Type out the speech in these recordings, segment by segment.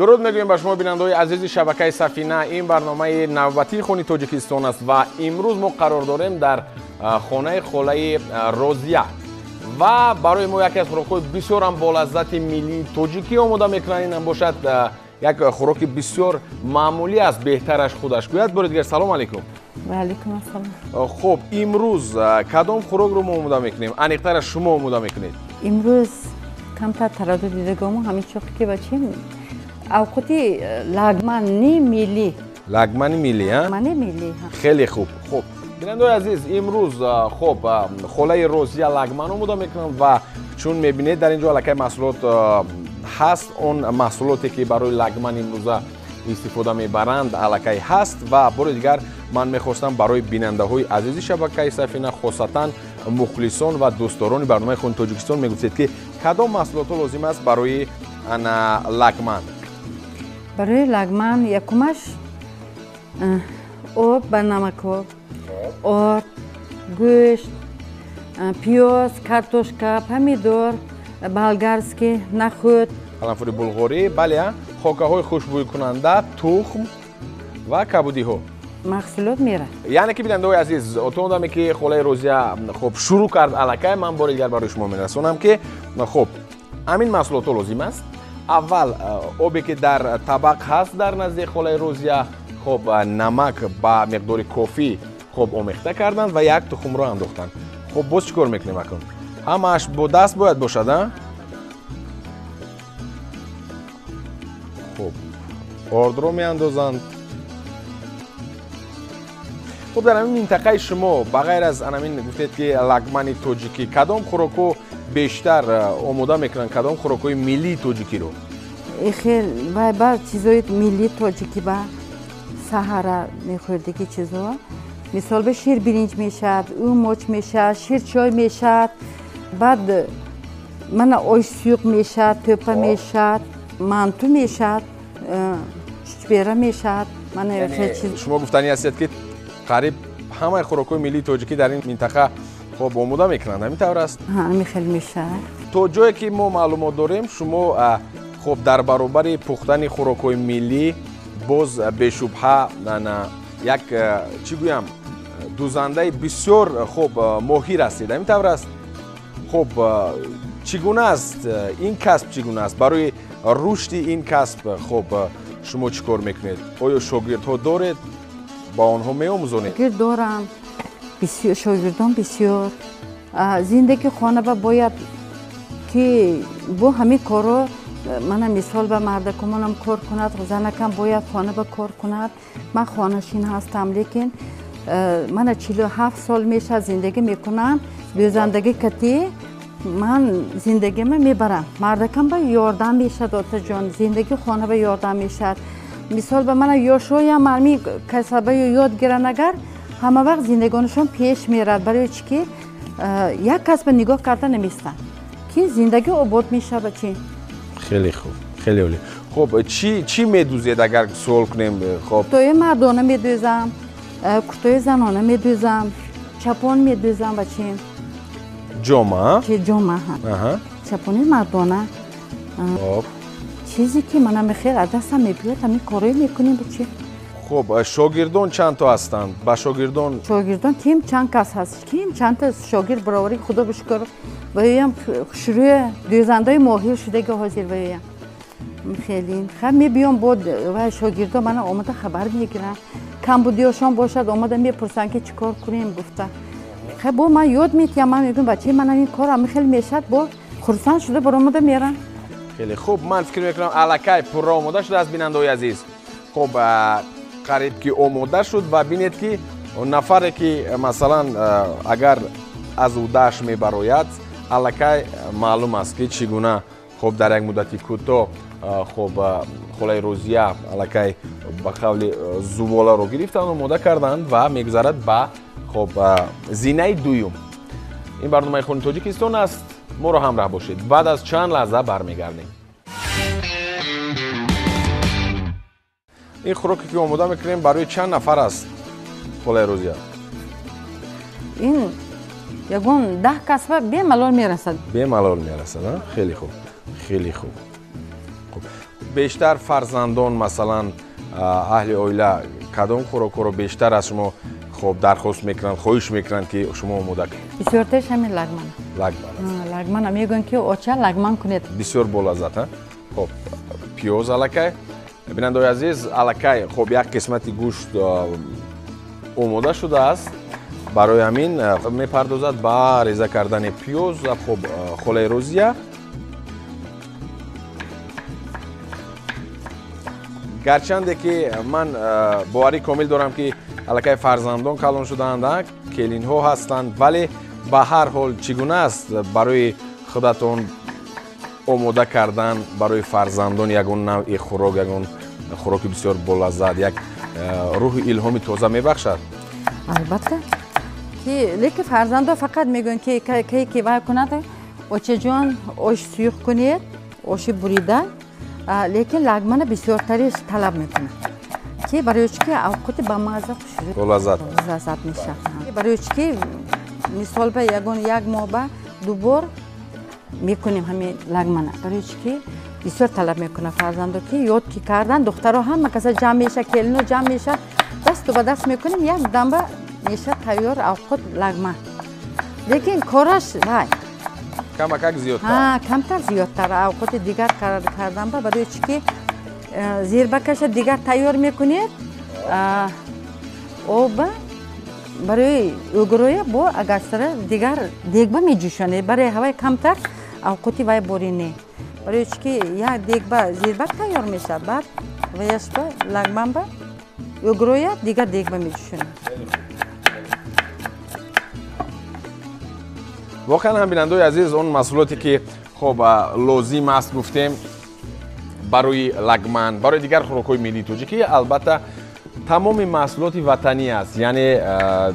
Дуруд мегӯем ба шумо бинандаҳои азизи шабакаи Сафина. Ин барномаи навбатии Хони Тоҷикистон аст ва имрӯз мо қарор дорем дар хонаи холаи Розия ва барои мо яке аз хӯрокҳои бисёрам болаззати миллии тоҷикӣ омода мекунанд. Инам бошад як хӯроки бисёр маъмулӣ аст, беҳтараш худаш гӯяд. Бори дигар салом алейкум. Ва алейкум ассалом. Хуб, имрӯз кадом хӯрокро мо омода мекунем? Аниқтараш шумо омода мекунед? Имрӯз камтар тараддуд дидагому ҳамин чоқи ки бачим авқоти лагмани миллӣ. Лагмани миллӣ, а? Лагмани миллӣ. Хеле хуб. Хуб, бинандаҳои азиз, имрӯз хуб холаи Розия лагман омода мекунанд ва чун мебинед дар ин ҷо аллакай маҳсулот ҳаст. Он маҳсулоте ки барои лагман имрӯза истифода мебаранд аллакай ҳаст. Ва бори дигар ман мехостам барои бинандаҳои азизи шабакаи Сафина, хосатан мухлисон ва дӯстдорони барномаи Хони Тоҷикистон мегуфтед ки кадом маҳсулотҳо лозим аст барои лагман? Барои лагман якумаш об ба намакоб, орд, гӯшт, пиёз, картошка, помидор, болгарский, нахӯд, қаламфури булғорӣ, бале, хокаҳои хушбӯйкунанда, тухм ва кабудиҳо. Маҳсулот мерад. Яъне ки бинандаҳои азиз, то он даме ки холаи Розия хуб шурӯъ кард аллакай, ман бори дигар барои шумо мерасонам ки хуб ҳамин маҳсулотҳо лозим аст. Аввал обе ки дар табақ ҳаст дар назди холаи Розия, хуб намак ба миқдори кофӣ хуб омехта карданд ва як тухмро андохтанд. Хуб, боз чӣ кор мекунем акнун? Ҳамааш бо даст бояд бошад, а? Хуб, ордро меандозанд. Хуб, дар ҳамин минтақаи шумо ба ғайр аз анамин гуфтед ки лагмани тоҷикӣ, кадом хӯрокҳо бештар омода мекунанд? Кадом хӯрокҳои миллии тоҷикиро? Хел вай ба чизои миллии тоҷикӣ ба саҳара мехӯрдиги чизо. Мисол ба ширбиринҷ мешавад, ӯмоч мешавад, ширчой мешавад, баъд мана ошсӯқ мешавад, тӯпа мешавад, манту мешавад, чучбера мешавад. Мана хел чиз. Шумо гуфтанӣ ҳастед ки қариб ҳамаи хӯрокҳои миллии тоҷикӣ дар ин минтақа хуб омода мекунанд, ҳамин тавр аст? Ҳамин хел мешавад. То ҷое ки мо маълумот дорем, шумо хуб дар баробари пухтани хӯрокҳои миллӣ боз бешубҳа як чӣ гӯям дӯзандаи бисёр хуб моҳир ҳастед, ҳамин тавр аст? Хуб, чӣ гуна аст ин касб, чӣ гуна аст? Барои рушди ин касб хуб шумо чӣ кор мекунед? Оё шогирдҳо доред? Ба онҳо меомӯзонед? Шогирд дорам, шогирдон бисёр. Зиндагии хона ба бояд ки бо ҳамин корро мана мисол ба мардакумонам кор кунад, занакам бояд хона ба кор кунад. Ман хонашин ҳастам, лекин мана 47 сол мешавад зиндагӣ мекунам. Дӯзандагӣ кати ман зиндагима мебарам. Мардакам ба ёрдам мешавад, отаҷон, зиндагии хона ба ёрдам мешавад. Мисол ба мана ёшоям ҳамин касабаю ёд гиранд, агар ҳама вақт зиндагонашон пеш мерад. Барои чӣ ки як кас ба нигоҳ карда наместанд, ки зиндагӣ обод мешавад. Чӣ? Хеле хуб, хеле олӣ. Хуб, чӣ медӯзед агар суол кунем? Хуб, куртои мардона медӯзам, куртои занона медӯзам, чапон медӯзам. Ва чӣ? Ҷома? Ҷома, чапони мардона. Хуб, чизе ки мана мехел аз дастам мебиёд, ҳамин корое мекунем. Ба чӣ? Хуб, шогирдон чанд то ҳастанд? Ба шогирдон? Шогирдон ким чанд кас ҳаст, ким чанд та шогирд бароварӣ, худо бишукр. Ваёям хушрӯя дӯзандаи моҳир шудаги ҳозир ваёям хеле. Хаб мебиём бо вай шогирдон мана омада хабар мегиранд, камбудиёшон бошад омада мепурсанд ки чӣ кор кунем гуфта. Хаб бо ман ёд метиҳам, ман мегӯям бачаи ман ҳамин кор ҳамин хел мешавад, бо хурсанд шуда баромада мерам. Хеле хуб, ман фикр мекунам аллакай пурра омода шудааст, бинандаҳои азиз. Хуб, қариб ки омода шуд ва бинед ки нафаре ки масалан агар аз ӯдаш мебарояд, аллакай маълум аст ки чӣ гуна хуб дар як муддати кӯтоҳ хуб холаи Розия аллакай ба қавли зуволаро гирифтанд, омода карданд ва мегузарад ба хуб зинаи дуюм. Ин барномаи Хони Тоҷикистон аст, моро ҳамроҳ бошед. Баъд аз чанд лаҳза бармегардем. Ин хӯроке ки омода мекунем барои чанд нафар аст, холаи Розия? Ин ягон 10 касба бемалол мерасад. Бемалол мерасад, хеле хуб, хеле хуб. Бештар фарзандон, масалан, аҳли оила кадом хӯрокҳоро бештар аз шумо хоб дархост мекунанд, хоҳиш мекунанд, ки шумо омода кунед? Бисёртараш ҳамин лагман. Лагман. Лагман мегӯянд, ки оча лагман кунед. Бисёр болаззат, а? Хоб, пиёз аллакай. Бинандаои азиз, аллакай хоб як қисмати гӯшт омода шудааст. Барои ҳамин мепардозад ба реза кардани пиёз. Хоб, холаи Розия. Гарчанде ки ман боварӣ комил дорам, ки аллакай фарзандон калон шудаанд, келинҳо ҳастанд, вале ба ҳар ҳол чӣ гуна аст барои худатон омода кардан барои фарзандон ягон навъи хӯрок, ягон хӯроки бисёр болаззат, як рӯҳи илҳоми тоза мебахшад? Албатта, ки лекин фарзандо фақат мегӯянд, ки кай ки вай кунад, очаҷон, ош сӯйқ кунед, оши бурида, лекин лагмана бисёртариш талаб мекунад, ки барои чӣ ки авқоти ба мазза хушрӯ болаззат лаззат мешавад. Барои чӣ ки мисол ба ягон як моҳ ба ду бор мекунем ҳамин лагмана, барои чӣ ки бисёр талаб мекунад фарзандо, ки ёд ки кардан духтаро ҳама каса ҷамъ мешавад, келино ҷамъ мешавад, дасту ба даст мекунем, як дамба мешавад тайёр авқот лагман. Лекин кораш вай камакак зиёдтар, камтар зиёдтар авқоти дигар кардан ба, барои чӣ ки зирбакаша дигар тайёр мекунед, оба барои угроя бо агастара дигар дегба меҷӯшонед, барои ҳавай камтар авқоти вай борӣ не, барои чӣ ки як дегба зирбак тайёр мешавад, баъд ваяшба лагманба угроя дигар дегба меҷӯшонед. Воқеан ҳам, бинандаои азиз, он маҳсулоте ки хоб лозим аст гуфтем барои лагман, барои дигар хӯрокҳои миллии тоҷикӣ, албатта тамоми маҳсулоти ватанӣ аст. Яъне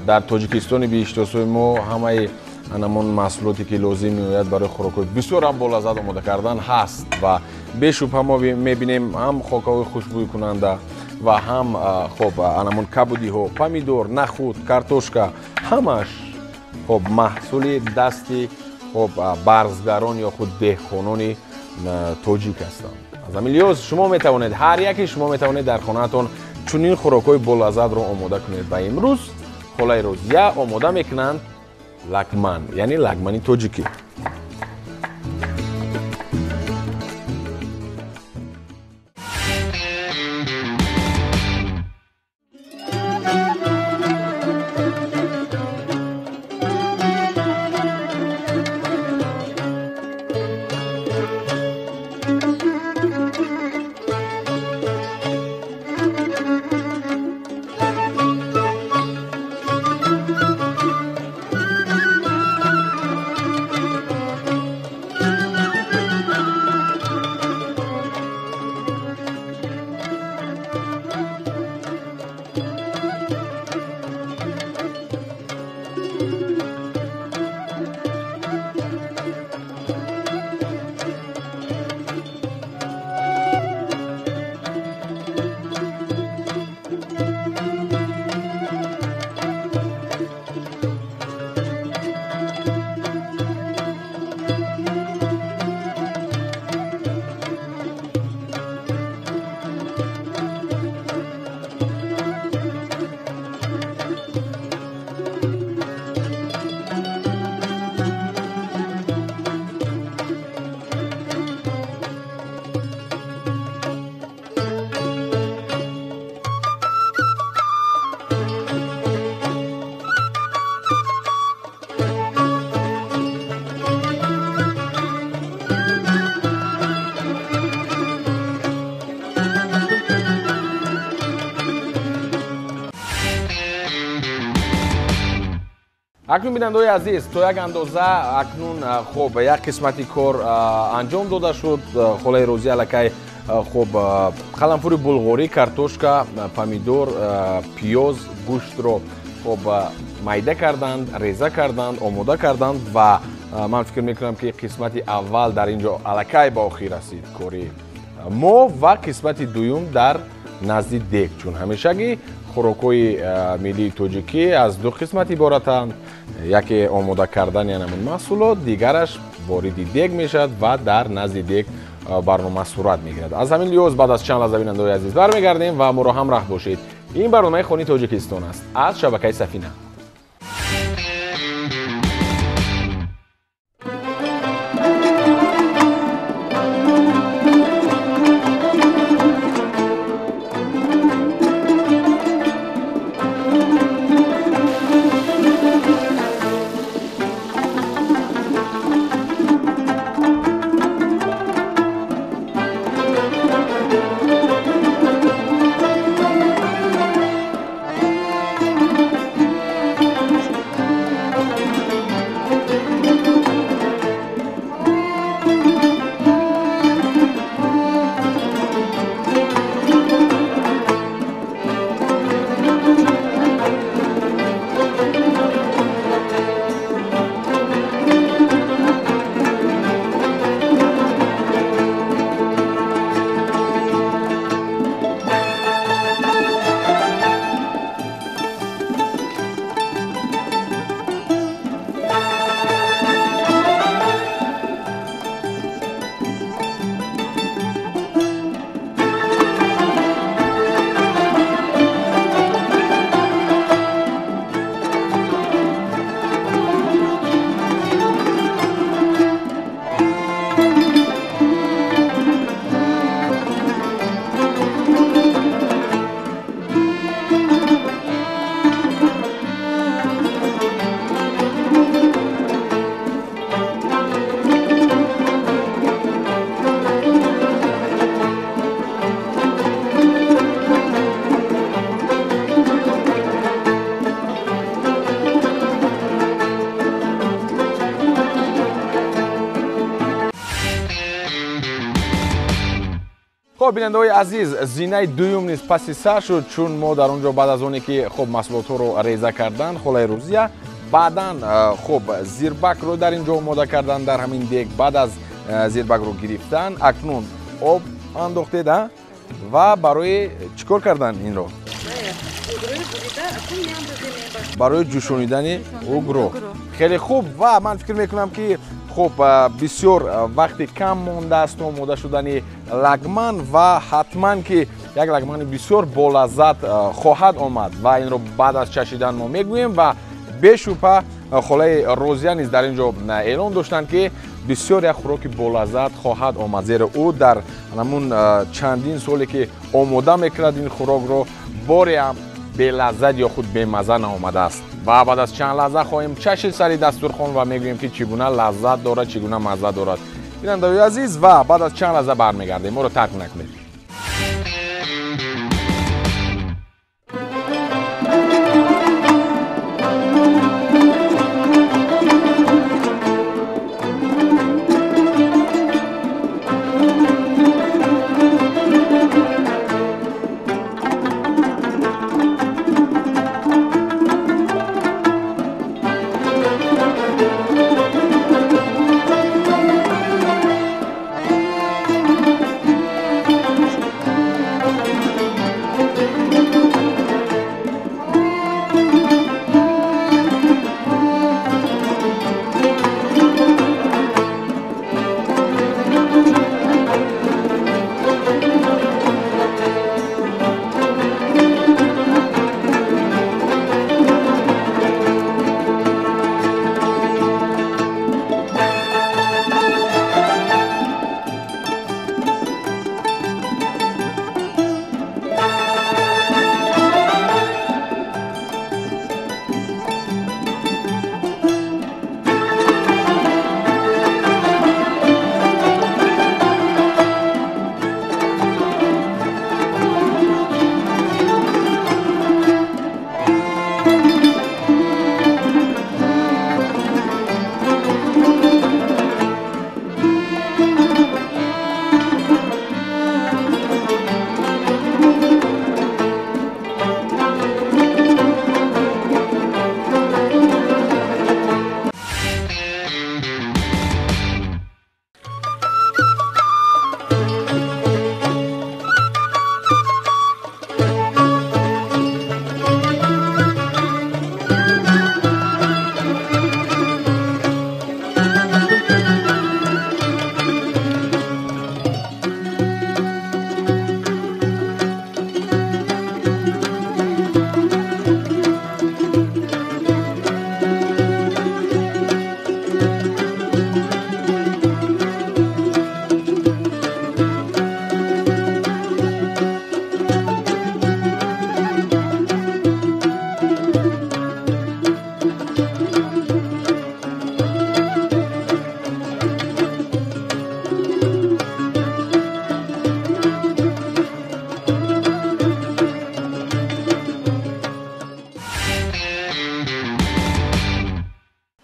дар Тоҷикистони биҳиштосои мо ҳамаи анамон маҳсулоте ки лозим меояд барои хӯрокҳои бисёр ҳам болаззат омода кардан ҳаст ва бешубҳа мо мебинем ҳам хокаҳои хушбӯйкунанда ва ҳам хоб анамон кабудиҳо, помидор, нахуд, картошка, ҳамаш хоб маҳсули дасти хоб барзгарон ё худ деҳқонони тоҷик ҳастанд. Аз ҳамин лиҳоз шумо метавонед, ҳар яке шумо метавонед дар хонаатон чунин хӯрокҳои болаззатро омода кунед ва имрӯз холаи Розия омода мекунанд лагман, яъне лагмани тоҷикӣ. Акнун, бинандаои азиз, то як андоза акнун хоб як қисмати кор анҷом дода шуд. Холаи Розия аллакай хоб қаламфури булғорӣ, картошка, помидор, пиёз, гӯштро хоб майда карданд, реза карданд, омода карданд ва ман фикр мекунам, ки қисмати аввал дар ин ҷо аллакай ба охир расид кори мо ва қисмати дуюм дар назди дег, чун ҳамешагӣ хӯрокҳои миллии тоҷикӣ аз ду қисмат иборатанд: яке омода кардани ҳамон маҳсулот, дигараш вориди дег мешавад ва дар назди дег Барнома сурат мегирад. Аз ҳамин лиҳоз баъд аз чанд лаҳза, бинандаҳои азиз, бармегардем ва моро ҳамроҳ бошед. Ин барномаи Хони Тоҷикистон аст аз шабакаи Сафина. Хоб, бинандаҳои азиз, зинаи дуюм низ паси сар шуд, чун мо дар он ҷо баъд аз оне ки хоб маҳсулотҳоро реза кардан холаи Рӯзия, баъдан хоб зирбакро дар ин ҷо омода кардан дар ҳамин дег, баъд аз зирбакро гирифтан акнун об андохтед ва барои чӣ кор кардан инро? Барои ҷӯшонидани угро. Хеле хуб, ва ман фикр мекунам ки хуб бисёр вақти кам мондааст омода шудани лагман ва ҳатман ки як лагмани бисёр болаззат хоҳад омад ва инро баъд аз чашидан мо мегӯем. Ва бешубҳа холаи Розия низ дар ин ҷо эълон доштанд ки бисёр як хӯроки болаззат хоҳад омад, зеро ӯ дар ҳамун чандин соле ки омода мекунад ин хӯрокро бореам белаззат ё худ бемазза наомадааст. Ва баъд аз чанд лаҳза хоҳем чашид сари дастурхон ва мегӯем ки чӣ гуна лаззат дорад, чӣ гуна мазза дорад. Бинандаҳои азиз, ва баъд аз чанд лаҳза бармегардем, моро тарк накунед.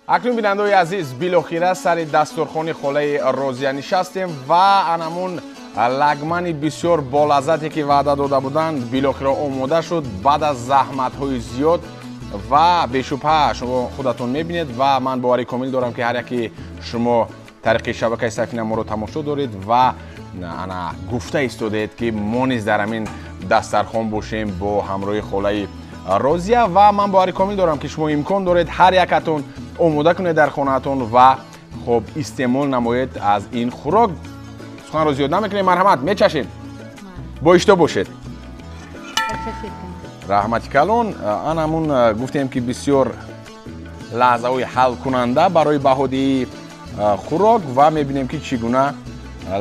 Акнун бинандаои азиз, билохира сари дастурхони холаи Розия нишастем ва анамун лагмани бисёр болаззате ки ваъда дода буданд билохира омода шуд баъд аз заҳматҳои зиёд ва бешубҳа шумо худатон мебинед ва ман боварӣ комил дорам ки ҳар яки шумо тариқи шабакаи Сафина моро тамошо доред ва ана гуфта истодаед ки мо низ дар ҳамин дастархон бошем бо ҳамроҳи холаи Розия ва ман боварӣ комил дорам ки шумо имкон доред ҳар якатон омода кунед дар хонаатон ва хуб истеъмол намоед аз ин хӯрок. Суханро зиёд намекунем, марҳамат, мечашем. Бо иштиҳо бошед. Раҳмати калон. Ан ҳамун гуфтем ки бисёр лаҳзаҳои ҳалкунанда барои баҳодиҳии хӯрок ва мебинем ки чӣ гуна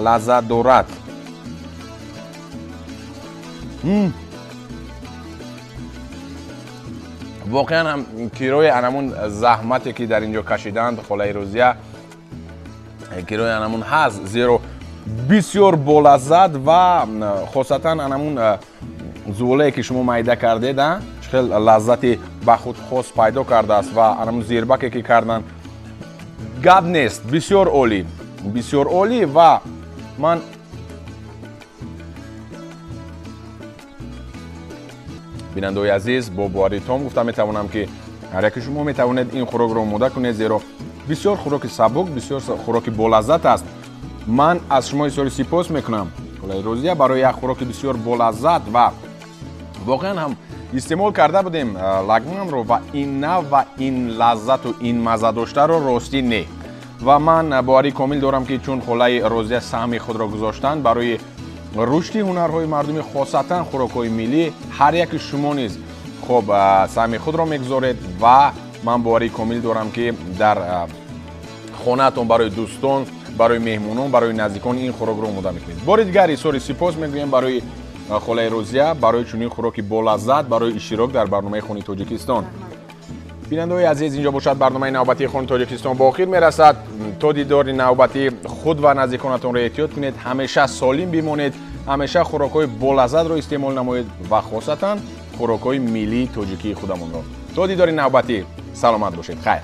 лаззат дорад. Воқеан ҳам кирои анамун заҳмате ки дар инҷо кашиданд холаи Розия, кирои анамун ҳаст, зеро бисёр болаззат ва хосатан анамун зуволае ки шумо майда кардед, чӣ хел лаззати ба худ хос пайдо кардааст ва анамун зирбаке ки карданд гап нест, бисёр олӣ, бисёр олӣ. Ва ман бинандаои азиз бо боварии том гуфта метавонам ки ҳар яке шумо метавонед ин хӯрокро омода кунед, зеро бисёр хӯроки сабук, бисёр хӯроки болаззат аст. Ман аз шумо изҳори сипос мекунам холаи Розия барои як хӯроки бисёр болаззат ва воқеан ҳам истеъмол карда будем лагманро ва ин нав ва ин лаззату ин мазза доштаро ростӣ не. Ва ман боварии комил дорам ки чун холаи Розия саҳми худро гузоштанд барои рушди ҳунарҳои мардумӣ, хосатан хӯрокҳои миллӣ, ҳар яки шумо низ хуб саҳми худро мегузоред ва ман боварии комил дорам ки дар хонаатон барои дӯстон, барои меҳмонон, барои наздикон ин хӯрокро омода мекунед. Бори дигар изҳори сипос мегӯем барои холаи Розия барои чунин хӯроки болаззат, барои иштирок дар барномаи Хони Тоҷикистон. Бинандаои азиз, инҷо бошад барномаи навбатии Хони Тоҷикистон ба охир мерасад. То дидори навбатӣ худ ва наздиконатонро эҳтиёт кунед, ҳамеша солим бимонед, ҳамеша хӯрокҳои болаззатро истеъмол намоед ва хосатан хӯрокҳои миллии тоҷикии худамонро. То дидори навбатӣ саломат бошед. Хайр.